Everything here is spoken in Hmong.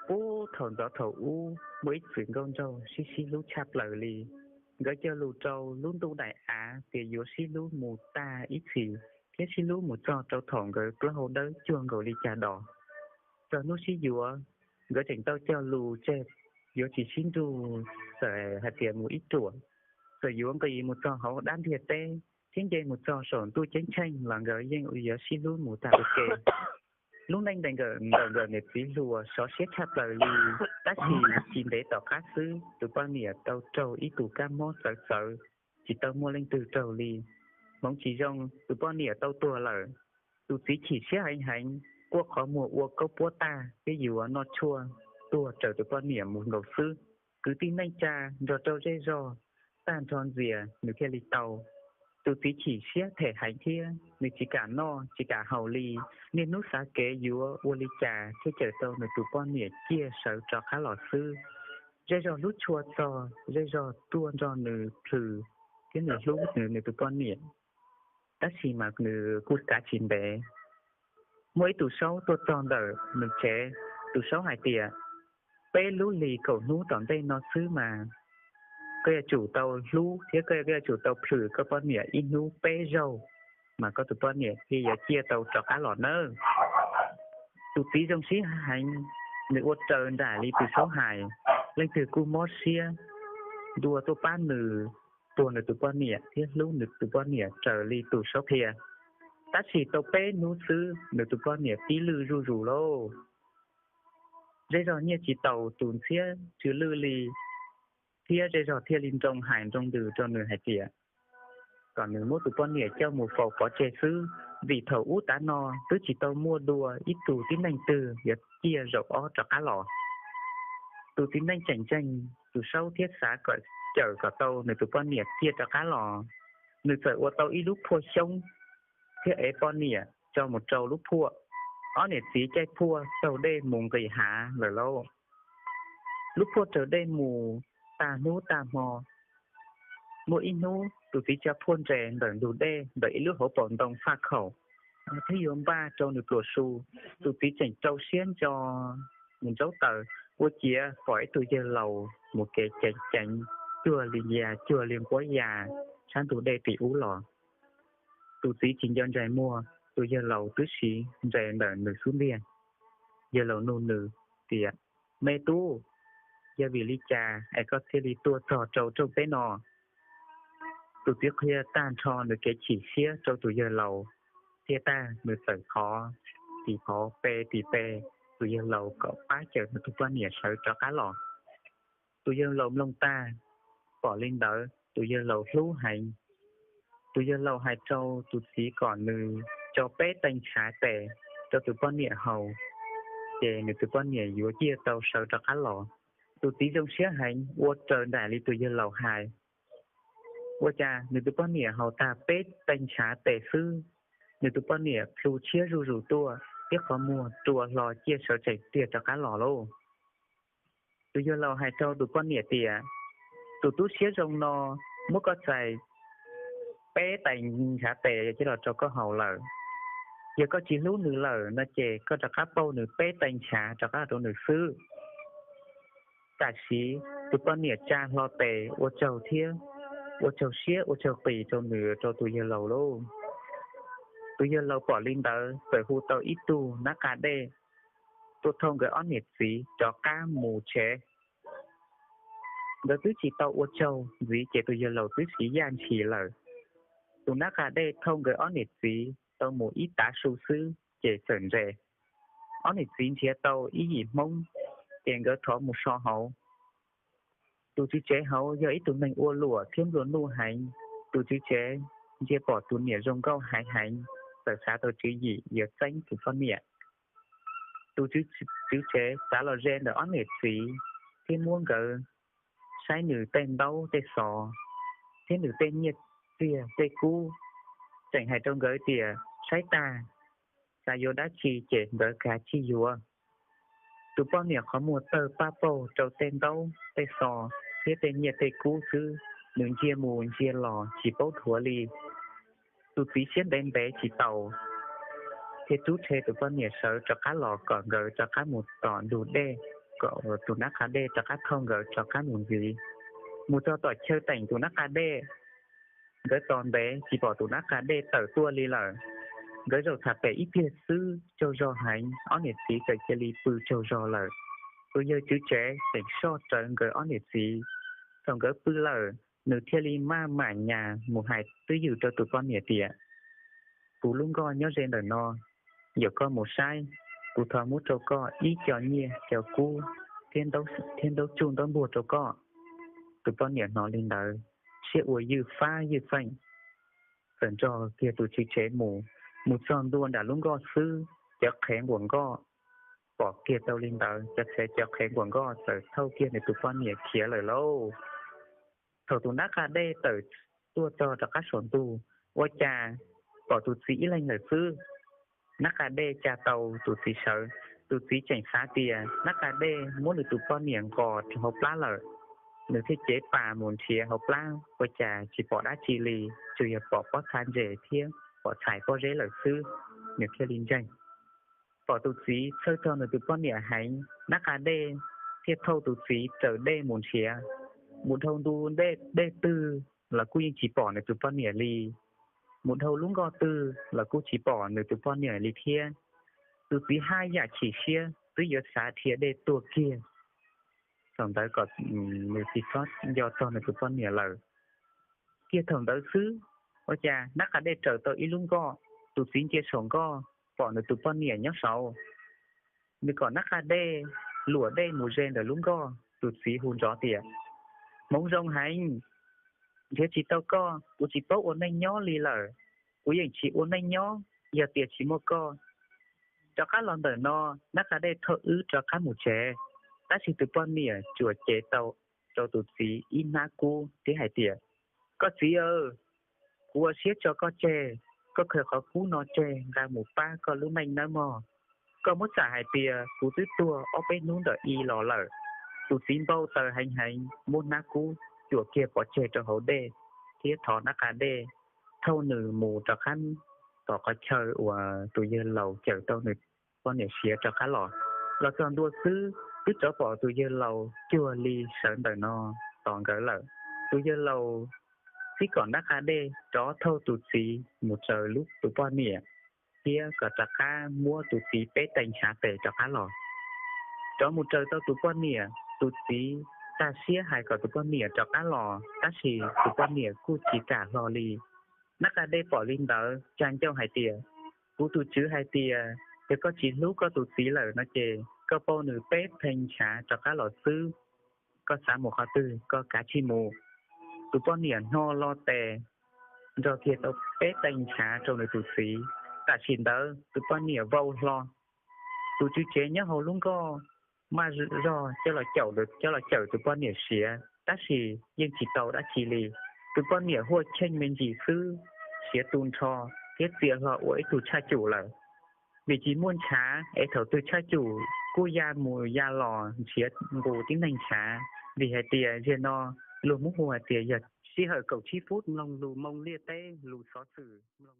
Puag thaum ntxov thaum ub muaj ib txwm nkauj nraug sib sib hlub tshaj plaws li. Nkawd cog lus rau lub ntuj daim av tias yuav sib hlub mus tag ib txhis thiab sib hlub mus txog rau thaum nkawd plaub hau dawb cuag nkaus li cas dos. Txog hnub sib yuav, nkawd tseem tau cog lus tseg yuav tsis sib nrug, txawm hais tias mus ib ruam, txawm yuav nqis mus txog hauv dab ntiag teb thiab nce mus txog saum ntuj ceeb tsheej los nkawd yeej yuav sib hlub mus tag ua ke. Lub neej ntawm nkawm niam txiv hluas sov siab tshaj plaws li. Tab sis tsis ntev tom qab xwb, tus poj niam tau raug ib tus kab mob txawv txawv, tsis tau muaj leej twg raug li. Hmoov tsis zoo, tus poj niam tau tuag lawm. Tus txiv chim siab heev heev, quaj qhov muag ua kaub puab tag thiab yuav noj tshuaj tuag raws tus poj niam mus nkaus xwb. Kwv tij neej tsa nrog rau zej zog tag nrho ntxias nws thiaj li tau. Tus txiv chim siab them heev thiab nws tsis kam noj tsis kam haus li. Niaj hnub xav kev yuav ua li cas thiaj cawm tau nws tus poj niam ciaj sawv rov qab los xwb. Zej zog hlub tshua txog, zej zog tuaj nrog nws plhws thiab nws hlub nws tus poj niam, tab sis mas nws kuj kav tsis ntev. Muaj ib tus saub tuaj txog ntawm nws tsev. Tus saub hais tias, peb lub hlis kaum hnub tom ntej no xwb mas koj yuav tsum tau hlub thiab koj yuav tsum tau plhws koj poj niam ib hnub peb zaug, mas koj tus poj niam thiaj yuav ciaj tau rov qab los nawb. Tus txiv zoo siab heev, nws ua raws nraim li tus saub hais. Leej twg kuj mob siab ntua tuaj pab nws, tuag nws tus poj niam thiab hlub nws tus poj niam raws li tus saub qhia. Tab sis tau peb hnub xwb nws tus poj niam pib lwj zuj zus lauj. Zej zog nyiaj tsis taus tus ntxhiab tsw lwj li, thiab zej zog thiaj li nroo hais nroo ntws rau nws hais tias kom nws muab tus poj niam coj mus faus pov tseg xwb, vim thaum ub tav no twb tsis tau muaj dua ib tug tib neeg twg yuav ciaj zaum ob rov qab los. Tus txiv neej tseem ntseeg tus saub thiab xav kom cawm kom tau nws tus poj niam ciaj rov qab los, nws txawm ua tau ib lub phuaj xyoob thiab ev poj niam tso mus rau lub phuaj. Ob niam txiv caij phuaj taug dej mus nqis hav lawm lauj. Lub phuaj raws dej mus tag hnub tag hmo. Muaj ib hnub tus txiv tsa phuaj nres ntawm ntug dej ntawm ib lub hauv paus ntoo faj khaum, thiab yuav npaj rau nws pluas su. Tus txiv tseem rau siab ntso mus ntsaub taws, ua ciav pom ib tug yawg laus mus kev ceev ceev, cuag li ya cuag li nquab ya sab ntug dej tim ub los. Tus txiv tsis nco ntsais muag, tus yawg laus twb siv nres ntawm nws xub ntiag. Yawg laus nug nws tias, me tub, yog vim li cas es koj thiaj li tuaj txog rau rooj teb no? Tus txiv qhia tag nrho nws kev chim siab rau tus yawg laus, thiab tag nws txawm thov tis hov pe tis pe tus yawg laus kom pab cawm nws tus poj niam sawv rov qab los. Tus yawg laus mloog tag, pom li ntawd tus yawg laus hlub heev. Tus yawg laus hais rau tus txiv kom nws tso peb tee ntshav tes rau tus poj niam haus, ces nws tus poj niam yuav ciaj tau sawv rov qab los. Tus txiv zoo siab heev ua raws nraim li tus yawg laus hais. Ua cas nws tus poj niam haus tag peb tee ntshav tes xwb, nws tus poj niam plhu tshiab zuj zus tuaj thiab qhov muag rua hlo ciaj sawv tsees tiag rov qab los lauj. Tus yawg laus hais rau tus poj niam tias, tus tub siab zoo no muab koj txais peb tee ntshav tes coj los rau koj haus lawm. Yog koj tsis hlub nws lawm no ces koj rov qab pauj nws peb tee ntshav rov qab rau nws xwb. Tam sim tus poj niam tsa hlo tes ua tsaug thiab ua tsaug siab ua tsaug qis rau nws rau tus yawg laus lauj. Tus yawg laus pom li ntawd txawm hu tau ib tug nab qa dej tuaj thauj nkawd ob niam txiv rov qab mus tsev. Nkawd twb tsis tau ua tsaug ntxiv ces tus yawg laus twb siv yaj ntshis lawm. Tus nab qa dej thauj nkawd ob niam txiv tau mus ib tav su xwb ces txawm nres. Ob niam txiv nrhiav tau ib yim Hmoob, ces nkawd thov mus so hauv. Tus tswv tsev hauv yog ib tug neeg ua luam thiab nplua nuj heev. Tus tswv tsev ntsia pom tus niam zoo nkauj heev heev, txawm xav tau tswv yim yuav txeeb tus poj niam. Tus tswv tsev xav los ze ntawm ob niam txiv thiab muab nkawd saib nws tej ntaub tej xov thiab nws tej nyiaj txiag tej kub, tseem hais rau nkawd tias saib tag, xav yuav dab tsi ces nkawd kav tsij yuav. Tus poj niam qhov muag tawg paj paug rau tej ntaub tej xov thiab tej nyiaj tej kub xwb, nws ntsia mus ntsia los tsis paub dhuav li. Tus txiv siab ntev ntev tsis taus, thiaj rub rhe tus poj niam sawv rov qab los kom nkawd rov qab mus tom ntug dej. kom tus nab qa dej rov qab thauj nkawd rov qab mus ntxiv. Mus txog tom chaw teem tus nab qa dej, nkawd tos ntev tsis pom tus nab qa dej tawm tuaj li lawm. Nkawd zaum tham pem ib pliag xwb tsaug zog heev, ob niam txiv txawm cia li pw tsaug zog lawm. Tus yawg tswv tsev tseem soj rawv nkawd ob niam txiv. Thaum nkawd pw lawm, nws thiaj li maj mam nyas mus hais twj ywm rau tus poj niam tias, Kuv lub nkoj nyob ze ntawm no, yog koj mus saib, kuv thov muab rau koj ib co nyiaj co kub thiab ntaub tsuj ntaub npuag rau koj. Tus poj niam hnov li ntawd, siab ua ywj fab ywj feem, txawm nrog kiag tus tswv tsev mus. Mus txog ntua nram lub nkoj xwb, cov qhev nquam nkoj pom kiag tau li ntawd, cov qhev cov qhev nquam nkoj txawm thauj kiag nws tus poj niam khiav lawm lauj. Thaum tus nab qa dej tawm tuaj txog rov qab saum ntug, ua cas pom tus txiv ib leeg lawm xwb. Nab qa dej tsa tau tus txiv sawv, tus txiv tseem xav tias nab qa dej muab nws tus poj niam nqos rau hauv plab lawm. Nws thiaj cev pas mus nrhiav hauv plab, ua cas tsis pom dab tsi li, tsuas yog pom pob txha ntses thiab pom txhais pob zeb lawm xwb. Nws thiaj li ntseeg. Pom tus txiv txhawj txog nws tus poj niam heev, nab qa dej thiaj thauj tus txiv raws dej mus nrhiav. Mus dhau ntu dej twg los kuj yeej tsis pom nws tus poj niam li. Mus dhau lub nkoj twg los kuj tsis pom nws tus poj niam li thiab. Tus txiv haj yam chim siab twb yuav xav dhia dej tuag kiag, thaum ntawd kom nws tsis txhob nco txog nws tus poj niam lawm. Kiag thaum ntawd xwb, ua cas nab qa dej raws tau ib lub nkoj, tus txiv ntsia saum nkoj pom nws tus poj niam nyob saud. Nws kom nab qa dej luam dej mus ze ntawm lub nkoj, tus txiv hu nrov tias, Hmoov zoo heev, nrhiav tsis tau koj kuv tsis paub ua neej nyob li lawm. Kuv yeej tsis ua neej nyob yog tias tsis muaj koj. Rov qab los ntawm no, nab qa dej thauj wb rov qab mus tsev. Tab sis tus poj niam tsuas cev tau rau tus txiv ib hnab kub thiab hais tias, Koj txiv aw, kuv ua siab tso koj tseg, koj khaws qhov kub no tseg nqa mus pab koj lub neej nawb mog. Koj muab xam hais tias kuv twb tuag ob peb hnub ntawm i los lawm. Tus txiv npau taws heev heev, muab hnab kub cuam kiag pov tseg rau hauv dej thiab thov nab qa dej thauj nws mus rov qab tom qhov chaw uas tus yawg laus cawm tau nws poj niam siav rov qab los. Los txog ntua xwb, twb rov pom tus yawg laus cuag li sawv ntawm no tos nkawd lawm. Tus yawg laus txib kom nab qa dej rov thauj tus txiv mus raws lub tus poj niam thiab kom rov qab muab tus txiv peb teg ntshav tes rov qab los. Rov mus raws tau tus poj niam, tus txiv tag siab hais kom tus poj niam rov qab los, tab sis tus poj niam kuj tsis kam hlo li. Nab qa dej pom li ntawd tsa ncauj hais tias, Kuv tus tswv hais tias yog koj tsis hlub koj tus txiv lawm no ces koj pauj nws peb teg ntshav rov qab los xwb. Koj xav mus qhov twg koj kav tsij mus. Tus poj niam hno lo tes, nrog kiag tau peb teg ntshav rau nws tus txiv. Tam sim ntawd tus poj niam vau hlo. Tus tswv tsev nyob hauv lub nkoj maj zog coj los caum, coj los cawm tus poj niam siav, tab sis yeej tsis tau dab tsi li. Tus poj niam huaj cheej me ntsis xwb, siav tu nrho thiab txia hlo ua ib tug tshaj cum lawm. Vim tsis muaj ntshav es thaum twg tshaj cum kuj ya mus ya los nrhiav nqus tib neeg ntshav. Vim hais tias zaum no luag muab hu hais tias yog sij hawm kaum tsib fub mloog lus Hmoob Liaj Teb lus xov xwm mloog